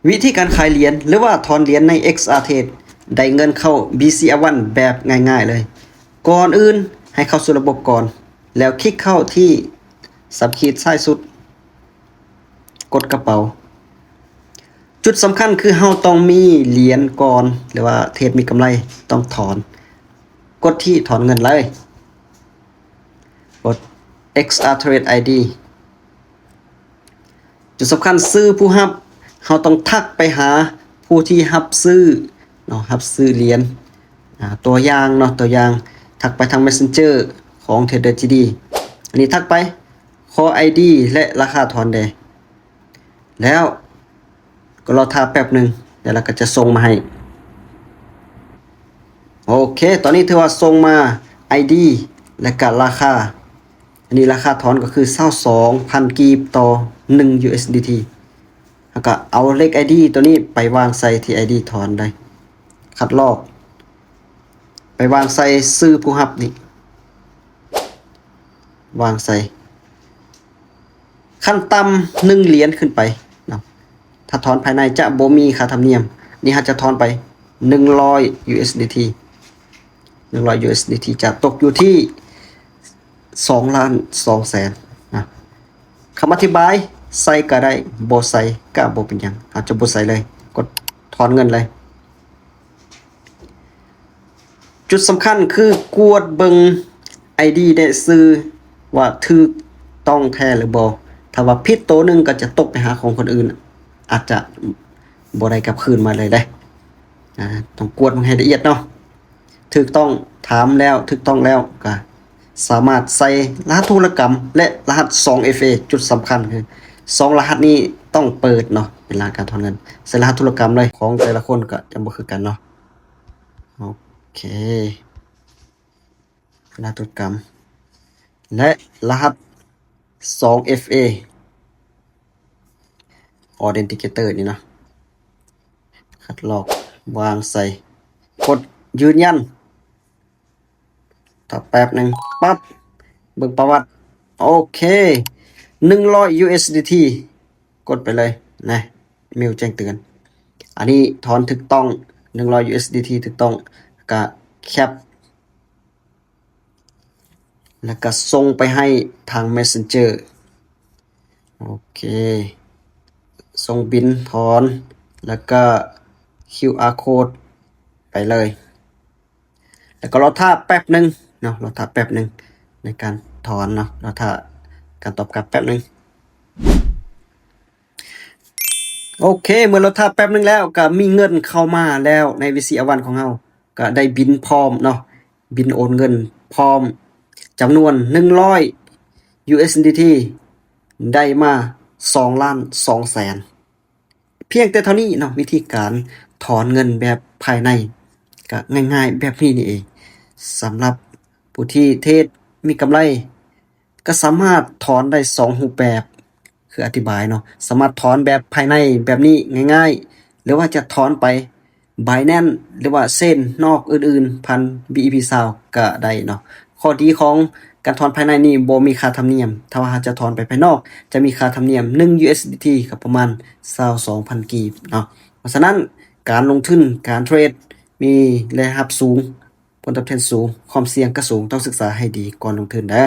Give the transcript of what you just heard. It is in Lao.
ວິທີການຂາຍຫຼຽນ ຫຼືວ່າຖອນຫຼຽນໃນ ເອັກອາເທຣດ ໄດ້ເງິນເຂົ້າ ບີຊີອາວັນ ແບບງ່າຍໆເລີຍ. ກ່ອນອື່ນໃຫ້ເຂົ້າສູ່ລະບົບກ່ອນ ແລ້ວຄລິກເຂົ້າທີ່ສາມຂີດຊ້າຍສຸດ ກົດກະເປົາ. ຈຸດສຳຄັນຄືເຮົາຕ້ອງມີຫຼຽນກ່ອນ ຫຼືວ່າເທຣດມີກຳໄລ ຕ້ອງຖອນ. ກົດທີ່ຖອນເງິນເລີຍ. ກົດ ເອັກອາເທຣດ ໄອ ດີ. ຈຸດສຳຄັນ ຊື່ຜູ້ຮັບ ເຮົາຕ້ອງທັກໄປຫາຜູ້ທີ່ຮັບຊື້ເນາະ ຮັບຊື້ຫຼຽນ. ອາ ຕົວຢ່າງເນາະ ຕົວຢ່າງ ທັກໄປທາງ Messenger ຂອງ Trader ຈີ ດີ ອັນນີ້ທັກໄປ ຂໍ ໄອ ດີ ແລະ ລາຄາຖອນແດ່. ແລ້ວກໍລໍຖ້າແປັບໜຶ່ງ ແລ້ວລາວກໍຈະສົ່ງມາໃຫ້. ໂອເຄ ຕອນນີ້ຖືວ່າສົ່ງມາ ໄອ ດີ ແລະກະລາຄາ. ອັນນີ້ລາຄາຖອນກໍຄືຊາວສອງພັນກີບຕໍ່ໜຶ່ງ ຢູ ເອັສ ດີ ທີ. ແລ້ວກໍເອົາເລກ ໄອ ດີ ຕົວນີ້ໄປວາງໃສ່ທີ່ ໄອ ດີ ຖອນໄດ້. ຄັດລອກ ໄປວາງໃສ່ຊື່ຜູ້ຮັບນີ້ ວາງໃສ່ ຂັ້ນຕ່ຳໜຶ່ງຫຼຽນຂຶ້ນໄປເນາະ. ຖ້າຖອນພາຍໃນຈະບໍ່ມີຄ່າທຳນຽມ. ນີ້ເຮົາຈະຖອນໄປໜຶ່ງຮ້ອຍ ຢູ ເອັສ ດີ ທີ ໜຶ່ງຮ້ອຍ ຢູ ເອັສ ດີ ທີ ຈະຕົກຢູ່ທີ່ສອງລ້ານສອງແສນນະ. ຄຳອະທິບາຍ ໃສ່ກໍໄດ້ ບໍ່ໃສ່ກໍບໍ່ເປັນຫຍັງ. ເຮົາຈະບໍ່ໃສ່ເລີຍ ກົດຖອນເງິນເລີຍ. ຈຸດສຳຄັນຄືກວດເບິ່ງ ໄອ ດີ ແລະ ຊື່ວ່າຖືກຕ້ອງແທ້ຫຼືບໍ່. ຖ້າວ່າຜິດໂຕໜຶ່ງກໍຈະຕົກໄປຫາຂອງຄົນອື່ນ ອາດຈະບໍ່ໄດ້ກັບຄືນມາເລີຍເດ້. ອາ ຕ້ອງກວດເບິ່ງໃຫ້ລະອຽດເນາະ. ຖືກຕ້ອງ ຖາມແລ້ວ ຖືກຕ້ອງແລ້ວ ກໍສາມາດໃສ່ລະຫັດທຸລະກຳ ແລະ ລະຫັດສອງເອັຟເອ. ຈຸດສຳຄັນຄືສອງລະຫັດນີ້ຕ້ອງເປີດເນາະ ເວລາການຖອນເງິນ. ໃສ່ລະຫັດທຸລະກຳເລີຍ. ຂອງແຕ່ລະຄົນກໍຈະບໍ່ຄືກັນເນາະ. ໂອເຄ ລະຫັດທຸລະກຳ ແລະ ລະຫັດສອງເອັຟເອ ອໍເທນທິເກເຕີນີ້ເນາະ. ຄັດລອກ ວາງໃສ່ ກົດຢືນຢັນ. ຖ້າແປັບໜຶ່ງ ປັບ ເບິ່ງປະຫວັດ. ໂອເຄ ໜຶ່ງຮ້ອຍ ຢູ ເອັສ ດີ ທີ ກົດໄປເລີຍນະ. ເມວແຈ້ງເຕືອນ ອັນນີ້ຖອນຖືກຕ້ອງ ໜຶ່ງຮ້ອຍ ຢູ ເອັສ ດີ ທີ ຖືກຕ້ອງ. ກະແຄັບ ແລ້ວກະສົ່ງໄປໃຫ້ທາງ Messenger. ໂອເຄ ສົ່ງບິນຖອນ ແລ້ວກະ ຄິວອາ ໂຄດ ໄປເລີຍ. ແລ້ວກໍລໍຖ້າແປັບໜຶ່ງເນາະ ລໍຖ້າແປັບໜຶ່ງໃນການຖອນເນາະ ລໍຖ້າການຕອບກັບແປັບໜຶ່ງ. ໂອເຄ ເມື່ອລໍຖ້າແປັບໜຶ່ງແລ້ວ ກໍມີເງິນເຂົ້າມາແລ້ວໃນ ວີຊີອາວັນ ຂອງເຮົາ. ກໍໄດ້ບິນພ້ອມເນາະ ບິນໂອນເງິນພ້ອມ ຈຳນວນໜຶ່ງຮ້ອຍ ຢູ ເອັສ ດີ ທີ ໄດ້ມາສອງລ້ານສອງແສນ. ພຽງແຕ່ເທົ່ານີ້ເນາະ ວິທີການຖອນເງິນແບບພາຍໃນກໍງ່າຍໆແບບນີ້ນີ້ເອງ. ສຳລັບຜູ້ທີ່ເທຣດມີກຳໄລ ກໍສາມາດຖອນໄດ້ສອງຮູບແບບ ຄືອະທິບາຍເນາະ ສາມາດຖອນແບບພາຍໃນແບບນີ້ງ່າຍໆ ຫຼືວ່າຈະຖອນໄປ Binance ຫຼືວ່າເຊນນອກອື່ນໆ ຜ່ານ ບີອີພີຊາວ ກໍໄດ້ເນາະ. ຂໍ້ດີຂອງການຖອນພາຍໃນນີ້ບໍ່ມີຄ່າທຳນຽມ. ຖ້າວ່າເຮົາຈະຖອນໄປພາຍນອກ ຈະມີຄ່າທຳນຽມໜຶ່ງ ຢູ ເອັສ ດີ ທີ ກໍປະມານຊາວສອງພັນກີບເນາະ. ເພາະສະນັ້ນ ການລົງທຶນ ການເທຣດ ມີລາຍຮັບສູງ ຜົນຕອບແທນສູງ ຄວາມສ່ຽງກໍສູງ ຕ້ອງສຶກສາໃຫ້ດີກ່ອນລົງທຶນເດີ້.